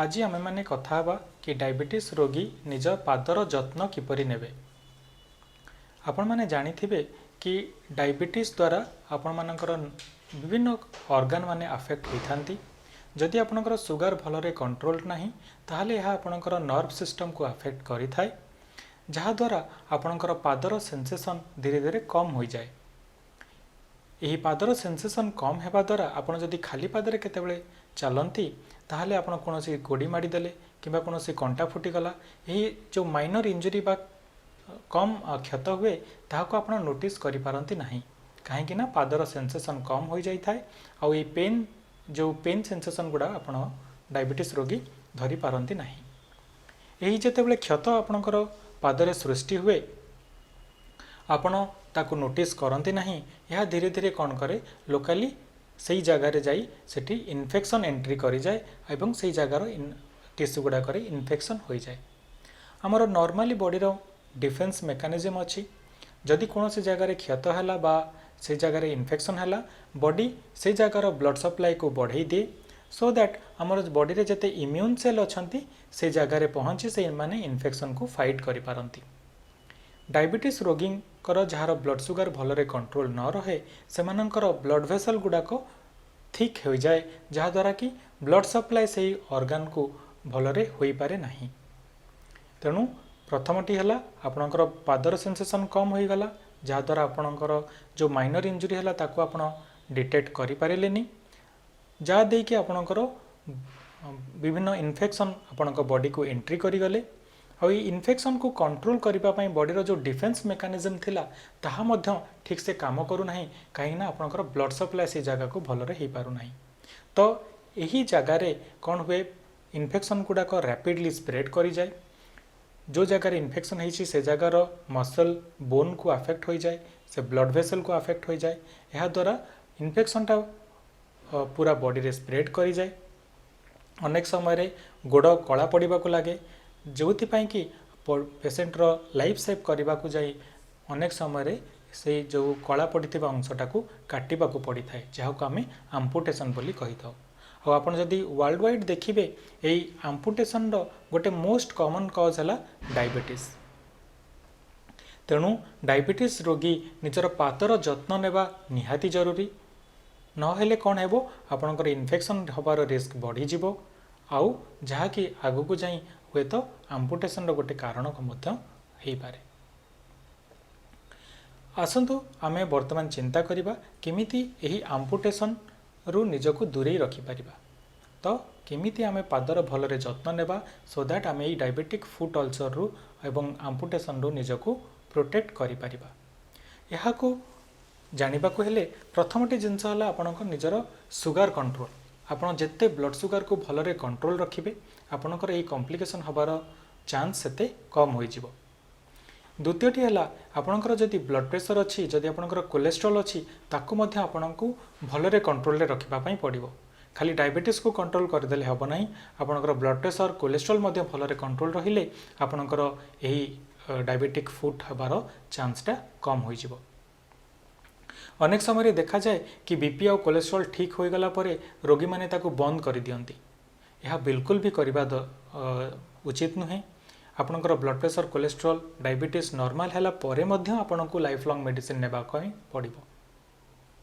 ଆଜି ଆମେମାନେ କଥା ହେବା କି ଡାଇବେଟିସ୍ ରୋଗୀ ନିଜ ପାଦର ଯତ୍ନ କିପରି ନେବେ। ଆପଣମାନେ ଜାଣିଥିବେ କି ଡାଇବେଟିସ୍ ଦ୍ୱାରା ଆପଣମାନଙ୍କର ବିଭିନ୍ନ ଅର୍ଗାନ ମାନେ ଆଫେକ୍ଟ ହୋଇଥାନ୍ତି। ଯଦି ଆପଣଙ୍କର ସୁଗାର ଭଲରେ କଣ୍ଟ୍ରୋଲ ନାହିଁ, ତାହେଲେ ଏହା ଆପଣଙ୍କର ନର୍ଭ ସିଷ୍ଟମକୁ ଆଫେକ୍ଟ କରିଥାଏ, ଯାହାଦ୍ୱାରା ଆପଣଙ୍କର ପାଦର ସେନ୍ସେସନ୍ ଧୀରେ ଧୀରେ କମ୍ ହୋଇଯାଏ। ଏହି ପାଦର ସେନ୍ସେସନ୍ କମ୍ ହେବା ଦ୍ୱାରା ଆପଣ ଯଦି ଖାଲି ପାଦରେ କେତେବେଳେ ଚାଲନ୍ତି, ତାହେଲେ ଆପଣ କୌଣସି ଗୋଡ଼ି ମାଡ଼ିଦେଲେ କିମ୍ବା କୌଣସି କଣ୍ଟା ଫୁଟିଗଲା, ଏହି ଯେଉଁ ମାଇନର ଇଞ୍ଜୁରି ବା କମ୍ କ୍ଷତ ହୁଏ, ତାହାକୁ ଆପଣ ନୋଟିସ୍ କରିପାରନ୍ତି ନାହିଁ। କାହିଁକି ନା ପାଦର ସେନ୍ସେସନ୍ କମ୍ ହୋଇଯାଇଥାଏ ଆଉ ଏଇ ପେନ୍, ଯେଉଁ ପେନ୍ ସେନ୍ସେସନ୍ ଗୁଡ଼ା ଆପଣ ଡାଇବେଟିସ୍ ରୋଗୀ ଧରିପାରନ୍ତି ନାହିଁ। ଏହି ଯେତେବେଳେ କ୍ଷତ ଆପଣଙ୍କର ପାଦରେ ସୃଷ୍ଟି ହୁଏ, ଆପଣ ତାକୁ ନୋଟିସ୍ କରନ୍ତି ନାହିଁ। ଏହା ଧୀରେ ଧୀରେ କ'ଣ କରେ, ଲୋକାଲି ସେଇ ଜାଗାରେ ଯାଇ ସେଠି ଇନଫେକ୍ସନ୍ ଏଣ୍ଟ୍ରି କରିଯାଏ ଏବଂ ସେଇ ଜାଗାର ଟିସ୍ୟୁ ଗୁଡ଼ାକରେ ଇନଫେକ୍ସନ୍ ହୋଇଯାଏ। ଆମର ନର୍ମାଲି ବଡ଼ିର ଡିଫେନ୍ସ ମେକାନିଜିମ୍ ଅଛି। ଯଦି କୌଣସି ଜାଗାରେ କ୍ଷତ ହେଲା ବା ସେଇ ଜାଗାରେ ଇନଫେକ୍ସନ୍ ହେଲା, ବଡି ସେଇ ଜାଗାର ବ୍ଲଡ଼ ସପ୍ଲାଇକୁ ବଢ଼େଇ ଦିଏ, ସୋ that ଆମର ବଡ଼ିରେ ଯେତେ ଇମ୍ୟୁନ୍ ସେଲ୍ ଅଛନ୍ତି, ସେ ଜାଗାରେ ପହଞ୍ଚି ସେଇମାନେ ଇନଫେକ୍ସନ୍କୁ ଫାଇଟ୍ କରିପାରନ୍ତି। ଡାଇବେଟିସ୍ ରୋଗୀଙ୍କର ଯାହାର ବ୍ଲଡ଼ ସୁଗାର ଭଲରେ କଣ୍ଟ୍ରୋଲ ନ ରହେ, ସେମାନଙ୍କର ବ୍ଲଡ଼ ଭେସଲ୍ ଗୁଡ଼ାକ ଥିକ୍ ହୋଇଯାଏ, ଯାହାଦ୍ୱାରା କି ବ୍ଲଡ଼ ସପ୍ଲାଏ ସେଇ ଅର୍ଗାନକୁ ଭଲରେ ହୋଇପାରେ ନାହିଁ। ତେଣୁ ପ୍ରଥମଟି ହେଲା, ଆପଣଙ୍କର ପାଦର ସେନ୍ସେସନ୍ କମ୍ ହୋଇଗଲା, ଯାହାଦ୍ୱାରା ଆପଣଙ୍କର ଯେଉଁ ମାଇନର ଇଞ୍ଜୁରି ହେଲା, ତାକୁ ଆପଣ ଡିଟେକ୍ଟ କରିପାରିଲେନି, ଯାହା ଦେଇକି ଆପଣଙ୍କର ବିଭିନ୍ନ ଇନଫେକ୍ସନ୍ ଆପଣଙ୍କ ବଡ଼ିକୁ ଏଣ୍ଟ୍ରି କରିଗଲେ। ଆଉ ଏଇ ଇନଫେକ୍ସନ୍କୁ କଣ୍ଟ୍ରୋଲ କରିବା ପାଇଁ ବଡ଼ିର ଯେଉଁ ଡିଫେନ୍ସ ମେକାନିଜମ୍ ଥିଲା, ତାହା ମଧ୍ୟ ଠିକ୍ସେ କାମ କରୁନାହିଁ, କାହିଁକିନା ଆପଣଙ୍କର ବ୍ଲଡ଼ ସପ୍ଲାଏ ସେଇ ଜାଗାକୁ ଭଲରେ ହେଇପାରୁନାହିଁ। ତ ଏହି ଜାଗାରେ କ'ଣ ହୁଏ, ଇନଫେକ୍ସନ୍ ଗୁଡ଼ାକ ରାପିଡ଼ଲି ସ୍ପ୍ରେଡ୍ କରିଯାଏ। ଯେଉଁ ଜାଗାରେ ଇନଫେକ୍ସନ୍ ହେଇଛି, ସେ ଜାଗାର ମସଲ୍ ବୋନ୍କୁ ଆଫେକ୍ଟ ହୋଇଯାଏ, ସେ ବ୍ଲଡ଼ ଭେସଲ୍କୁ ଆଫେକ୍ଟ ହୋଇଯାଏ। ଏହାଦ୍ୱାରା ଇନଫେକ୍ସନ୍ଟା ପୁରା ବଡ଼ିରେ ସ୍ପ୍ରେଡ୍ କରିଯାଏ। ଅନେକ ସମୟରେ ଗୋଡ଼ କଳା ପଡ଼ିବାକୁ ଲାଗେ, ଯେଉଁଥିପାଇଁ କି ପେସେଣ୍ଟର ଲାଇଫ୍ ସେଭ୍ କରିବାକୁ ଯାଇ ଅନେକ ସମୟରେ ସେଇ ଯେଉଁ କଳା ପଡ଼ିଥିବା ଅଂଶଟାକୁ କାଟିବାକୁ ପଡ଼ିଥାଏ, ଯାହାକୁ ଆମେ ଆମ୍ପୁଟେସନ୍ ବୋଲି କହିଥାଉ। ଆଉ ଆପଣ ଯଦି ୱାର୍ଲଡ ୱାଇଡ଼ ଦେଖିବେ, ଏଇ ଆମ୍ପୁଟେସନ୍ର ଗୋଟେ ମୋଷ୍ଟ କମନ୍ କଜ୍ ହେଲା ଡାଇବେଟିସ୍। ତେଣୁ ଡାଇବେଟିସ୍ ରୋଗୀ ନିଜର ପାଦର ଯତ୍ନ ନେବା ନିହାତି ଜରୁରୀ। ନହେଲେ କ'ଣ ହେବ, ଆପଣଙ୍କର ଇନଫେକ୍ସନ୍ ହେବାର ରିସ୍କ ବଢ଼ିଯିବ ଆଉ ଯାହାକି ଆଗକୁ ଯାଇ ହୁଏତ ଆମ୍ପୁଟେସନ୍ର ଗୋଟେ କାରଣ ମଧ୍ୟ ହେଇପାରେ। ଆସନ୍ତୁ, ଆମେ ବର୍ତ୍ତମାନ ଚିନ୍ତା କରିବା କେମିତି ଏହି ଆମ୍ପୁଟେସନ୍ରୁ ନିଜକୁ ଦୂରେଇ ରଖିପାରିବା। ତ କେମିତି ଆମେ ପାଦର ଭଲରେ ଯତ୍ନ ନେବା, ସୋ that ଆମେ ଏଇ ଡାଇବେଟିକ୍ ଫୁଟ୍ ଅଲସରରୁ ଏବଂ ଆମ୍ପୁଟେସନ୍ରୁ ନିଜକୁ ପ୍ରୋଟେକ୍ଟ କରିପାରିବା। ଏହାକୁ ଜାଣିବାକୁ ହେଲେ ପ୍ରଥମଟି ଜିନିଷ ହେଲା ଆପଣଙ୍କ ନିଜର ସୁଗାର କଣ୍ଟ୍ରୋଲ। ଆପଣ ଯେତେ ବ୍ଲଡ଼ ସୁଗାରକୁ ଭଲରେ କଣ୍ଟ୍ରୋଲ ରଖିବେ, ଆପଣଙ୍କର ଏଇ କମ୍ପ୍ଲିକେସନ୍ ହେବାର ଚାନ୍ସ ସେତେ କମ୍ ହୋଇଯିବ। ଦ୍ୱିତୀୟଟି ହେଲା, ଆପଣଙ୍କର ଯଦି ବ୍ଲଡ଼ ପ୍ରେସର ଅଛି, ଯଦି ଆପଣଙ୍କର କୋଲେଷ୍ଟ୍ରଲ୍ ଅଛି, ତାକୁ ମଧ୍ୟ ଆପଣଙ୍କୁ ଭଲରେ କଣ୍ଟ୍ରୋଲରେ ରଖିବା ପାଇଁ ପଡ଼ିବ। ଖାଲି ଡାଇବେଟିସ୍କୁ କଣ୍ଟ୍ରୋଲ କରିଦେଲେ ହେବ ନାହିଁ। ଆପଣଙ୍କର ବ୍ଲଡ଼ ପ୍ରେସର, କୋଲେଷ୍ଟ୍ରଲ୍ ମଧ୍ୟ ଭଲରେ କଣ୍ଟ୍ରୋଲ ରହିଲେ ଆପଣଙ୍କର ଏହି ଡାଇବେଟିକ୍ ଫୁଟ୍ ହେବାର ଚାନ୍ସଟା କମ୍ ହୋଇଯିବ। ଅନେକ ସମୟରେ ଦେଖାଯାଏ କି ବିପି ଆଉ କୋଲେଷ୍ଟ୍ରଲ୍ ଠିକ୍ ହୋଇଗଲା ପରେ ରୋଗୀମାନେ ତାକୁ ବନ୍ଦ କରିଦିଅନ୍ତି। ଏହା ବିଲକୁଲ ବି କରିବା ଉଚିତ ନୁହେଁ। ଆପଣଙ୍କର blood pressure, cholesterol, diabetes normal ହେଲା ପରେ ମଧ୍ୟ ଆପଣଙ୍କୁ ଲାଇଫ୍ ଲଙ୍ଗ୍ ମେଡ଼ିସିନ ନେବା ପାଇଁ ପଡ଼ିବ।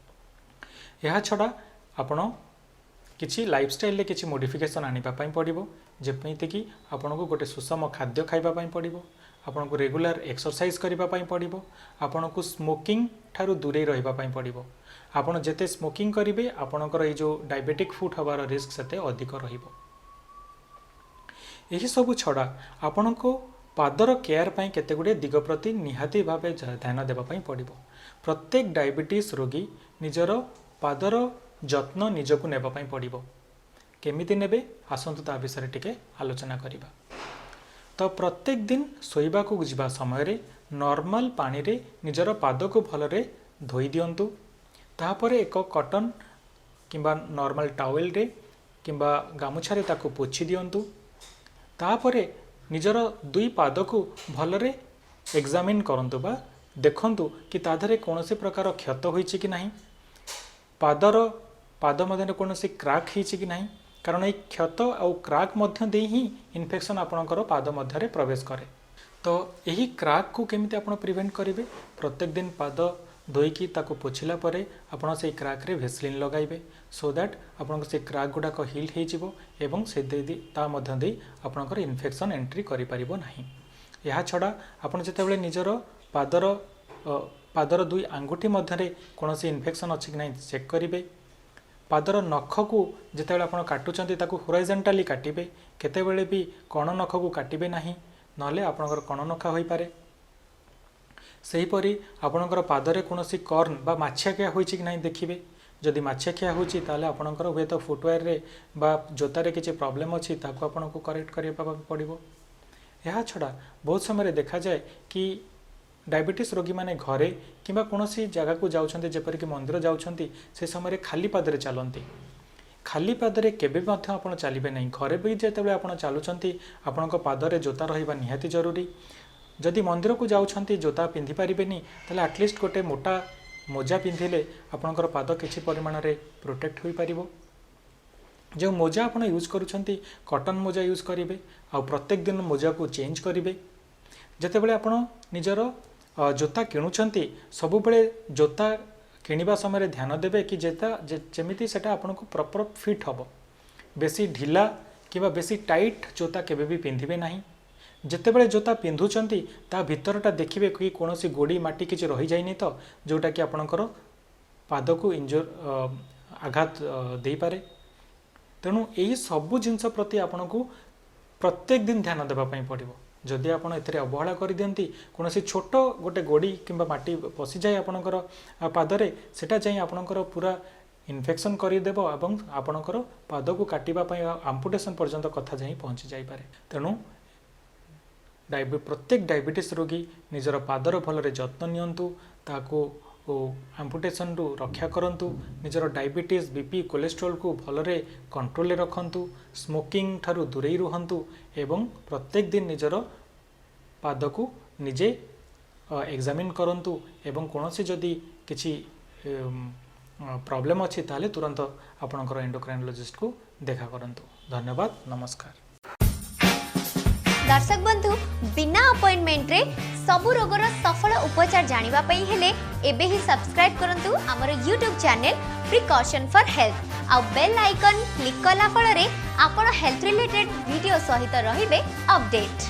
ଏହା ଛଡ଼ା ଆପଣ କିଛି ଲାଇଫଷ୍ଟାଇଲରେ କିଛି ମୋଡ଼ିଫିକେସନ୍ ଆଣିବା ପାଇଁ ପଡ଼ିବ, ଯେମିତିକି ଆପଣଙ୍କୁ ଗୋଟେ ସୁଷମ ଖାଦ୍ୟ ଖାଇବା ପାଇଁ ପଡ଼ିବ, ଆପଣଙ୍କୁ ରେଗୁଲାର ଏକ୍ସରସାଇଜ କରିବା ପାଇଁ ପଡ଼ିବ, ଆପଣଙ୍କୁ ସ୍ମୋକିଂ ଠାରୁ ଦୂରେଇ ରହିବା ପାଇଁ ପଡ଼ିବ। ଆପଣ ଯେତେ ସ୍ମୋକିଂ କରିବେ, ଆପଣଙ୍କର ଏଇ ଯେଉଁ ଡାଇବେଟିକ୍ ଫୁଟ୍ ହେବାର ରିସ୍କ ସେତେ ଅଧିକ ରହିବ। ଏହିସବୁ ଛଡ଼ା ଆପଣଙ୍କୁ ପାଦର କେୟାର ପାଇଁ କେତେ ଗୁଡ଼ିଏ ଦିଗ ପ୍ରତି ନିହାତି ଭାବେ ଧ୍ୟାନ ଦେବା ପାଇଁ ପଡ଼ିବ। ପ୍ରତ୍ୟେକ ଡାଇବେଟିସ୍ ରୋଗୀ ନିଜର ପାଦର ଯତ୍ନ ନିଜକୁ ନେବା ପାଇଁ ପଡ଼ିବ। କେମିତି ନେବେ, ଆସନ୍ତୁ ତା ବିଷୟରେ ଟିକେ ଆଲୋଚନା କରିବା। ତ ପ୍ରତ୍ୟେକ ଦିନ ଶୋଇବାକୁ ଯିବା ସମୟରେ ନର୍ମାଲ ପାଣିରେ ନିଜର ପାଦକୁ ଭଲରେ ଧୋଇ ଦିଅନ୍ତୁ। ତାପରେ ଏକ କଟନ୍ କିମ୍ବା ନର୍ମାଲ ଟାୱେଲରେ କିମ୍ବା ଗାମୁଛାରେ ତାକୁ ପୋଛି ଦିଅନ୍ତୁ। ତାପରେ ନିଜର ଦୁଇ ପାଦକୁ ଭଲରେ ଏକ୍ଜାମିନ୍ କରନ୍ତୁ ବା ଦେଖନ୍ତୁ କି ତା ଦେହରେ କୌଣସି ପ୍ରକାର କ୍ଷତ ହୋଇଛି କି ନାହିଁ, ପାଦ ମଧ୍ୟରେ କୌଣସି କ୍ରାକ୍ ହେଇଛି କି ନାହିଁ। କାରଣ ଏଇ କ୍ଷତ ଆଉ କ୍ରାକ୍ ମଧ୍ୟ ଦେଇ ହିଁ ଇନଫେକ୍ସନ୍ ଆପଣଙ୍କର ପାଦ ମଧ୍ୟରେ ପ୍ରବେଶ କରେ। ତ ଏହି କ୍ରାକ୍କୁ କେମିତି ଆପଣ ପ୍ରିଭେଣ୍ଟ କରିବେ? ପ୍ରତ୍ୟେକ ଦିନ ପାଦ ଧୋଇକି ତାକୁ ପୋଛିଲା ପରେ ଆପଣ ସେଇ କ୍ରାକ୍ରେ ଭେସଲିନ୍ ଲଗାଇବେ, ସୋ that ଆପଣଙ୍କ ସେଇ କ୍ରାକ୍ ଗୁଡ଼ାକ ହିଲ୍ ହେଇଯିବ ଏବଂ ସେ ଦେଇ ତା ମଧ୍ୟ ଦେଇ ଆପଣଙ୍କର ଇନଫେକ୍ସନ୍ ଏଣ୍ଟ୍ରି କରିପାରିବ ନାହିଁ। ଏହା ଛଡ଼ା ଆପଣ ଯେତେବେଳେ ନିଜର ପାଦର ଦୁଇ ଆଙ୍ଗୁଠି ମଧ୍ୟରେ କୌଣସି ଇନଫେକ୍ସନ୍ ଅଛି କି ନାହିଁ ଚେକ୍ କରିବେ। ପାଦର ନଖକୁ ଯେତେବେଳେ ଆପଣ କାଟୁଛନ୍ତି, ତାକୁ ହୋରାଇଜେଣ୍ଟାଲି କାଟିବେ। କେତେବେଳେ ବି କଣ ନଖକୁ କାଟିବେ ନାହିଁ, ନହେଲେ ଆପଣଙ୍କର କଣ ନଖା ହୋଇପାରେ। ସେହିପରି ଆପଣଙ୍କର ପାଦରେ କୌଣସି କର୍ଣ୍ଣ ବା ମାଛିଆ ହୋଇଛି କି ନାହିଁ ଦେଖିବେ। ଯଦି ମାଛିଆ ହେଉଛି, ତାହେଲେ ଆପଣଙ୍କର ହୁଏତ ଫୁଟୱେୟାରରେ ବା ଜୋତାରେ କିଛି ପ୍ରୋବ୍ଲେମ୍ ଅଛି, ତାକୁ ଆପଣଙ୍କୁ କରେକ୍ଟ କରିବା ପାଇଁ ପଡ଼ିବ। ଏହା ଛଡ଼ା ବହୁତ ସମୟରେ ଦେଖାଯାଏ କି ଡାଇବେଟିସ୍ ରୋଗୀମାନେ ଘରେ କିମ୍ବା କୌଣସି ଜାଗାକୁ ଯାଉଛନ୍ତି, ଯେପରିକି ମନ୍ଦିର ଯାଉଛନ୍ତି, ସେ ସମୟରେ ଖାଲି ପାଦରେ ଚାଲନ୍ତି। ଖାଲି ପାଦରେ କେବେ ମଧ୍ୟ ଆପଣ ଚାଲିବେ ନାହିଁ। ଘରେ ବି ଯେତେବେଳେ ଆପଣ ଚାଲୁଛନ୍ତି, ଆପଣଙ୍କ ପାଦରେ ଜୋତା ରହିବା ନିହାତି ଜରୁରୀ। ଯଦି ମନ୍ଦିରକୁ ଯାଉଛନ୍ତି, ଜୋତା ପିନ୍ଧି ପାରିବେନି, ତାହେଲେ ଆଟଲିଷ୍ଟ ଗୋଟେ ମୋଟା ମୋଜା ପିନ୍ଧିଲେ ଆପଣଙ୍କର ପାଦ କିଛି ପରିମାଣରେ ପ୍ରୋଟେକ୍ଟ ହୋଇପାରିବ। ଯେଉଁ ମୋଜା ଆପଣ ୟୁଜ୍ କରୁଛନ୍ତି, କଟନ୍ ମୋଜା ୟୁଜ୍ କରିବେ ଆଉ ପ୍ରତ୍ୟେକ ଦିନ ମୋଜାକୁ ଚେଞ୍ଜ କରିବେ। ଯେତେବେଳେ ଆପଣ ନିଜର ଜୋତା କିଣୁଛନ୍ତି, ସବୁବେଳେ ଜୋତା କିଣିବା ସମୟରେ ଧ୍ୟାନ ଦେବେ କି ଯେମିତି ସେଟା ଆପଣଙ୍କୁ ପ୍ରପର୍ ଫିଟ୍ ହେବ। ବେଶୀ ଢିଲା କିମ୍ବା ବେଶୀ ଟାଇଟ୍ ଜୋତା କେବେ ବି ପିନ୍ଧିବେ ନାହିଁ। ଯେତେବେଳେ ଜୋତା ପିନ୍ଧୁଛନ୍ତି, ତା ଭିତରଟା ଦେଖିବେ କି କୌଣସି ଗୋଡ଼ି ମାଟି କିଛି ରହିଯାଇନି ତ, ଯେଉଁଟାକି ଆପଣଙ୍କର ପାଦକୁ ଆଘାତ ଦେଇପାରେ। ତେଣୁ ଏହି ସବୁ ଜିନିଷ ପ୍ରତି ଆପଣଙ୍କୁ ପ୍ରତ୍ୟେକ ଦିନ ଧ୍ୟାନ ଦେବା ପାଇଁ ପଡ଼ିବ। ଯଦି ଆପଣ ଏଥିରେ ଅବହେଳା କରିଦିଅନ୍ତି, କୌଣସି ଛୋଟ ଗୋଟେ ଗୋଡ଼ି କିମ୍ବା ମାଟି ପଶିଯାଏ ଆପଣଙ୍କର ପାଦରେ, ସେଟା ଯାଇ ଆପଣଙ୍କର ପୁରା ଇନଫେକ୍ସନ୍ କରିଦେବ ଏବଂ ଆପଣଙ୍କର ପାଦକୁ କାଟିବା ପାଇଁ ଆମ୍ପୁଟେସନ୍ ପର୍ଯ୍ୟନ୍ତ କଥା ଯାଇ ପହଞ୍ଚି ଯାଇପାରେ। ତେଣୁ ପ୍ରତ୍ୟେକ ଡାଇବେଟିସ୍ ରୋଗୀ ନିଜର ପାଦର ଭଲରେ ଯତ୍ନ ନିଅନ୍ତୁ, ତାକୁ ଆମ୍ପୁଟେସନ୍ରୁ ରକ୍ଷା କରନ୍ତୁ, ନିଜର ଡାଇବେଟିସ୍, ବିପି, କୋଲେଷ୍ଟ୍ରଲକୁ ଭଲରେ କଣ୍ଟ୍ରୋଲରେ ରଖନ୍ତୁ, ସ୍ମୋକିଂ ଠାରୁ ଦୂରେଇ ରୁହନ୍ତୁ ଏବଂ ପ୍ରତ୍ୟେକ ଦିନ ନିଜର ପାଦକୁ ନିଜେ ଏକ୍ଜାମିନ୍ କରନ୍ତୁ ଏବଂ କୌଣସି ଯଦି କିଛି ପ୍ରୋବ୍ଲେମ୍ ଅଛି, ତାହେଲେ ତୁରନ୍ତ ଆପଣଙ୍କର ଏଣ୍ଡୋକ୍ରାଇନୋଲୋଜିଷ୍ଟକୁ ଦେଖା କରନ୍ତୁ। ଧନ୍ୟବାଦ, ନମସ୍କାର। ଦର୍ଶକ ବନ୍ଧୁ, ବିନା ଆପଏଣ୍ଟମେଣ୍ଟରେ ସବୁ ରୋଗର ସଫଳ ଉପଚାର ଜାଣିବା ପାଇଁ ହେଲେ ଏବେ ହିଁ ସବସ୍କ୍ରାଇବ୍ କରନ୍ତୁ ଆମର YouTube channel precaution for health ଆଉ ବେଲ୍ ଆଇକନ୍ କ୍ଲିକ୍ କଲା ଫଳରେ ଆପଣ ହେଲ୍ଥ ରିଲେଟେଡ୍ ଭିଡ଼ିଓ ସହିତ ରହିବେ ଅପଡେଟ୍।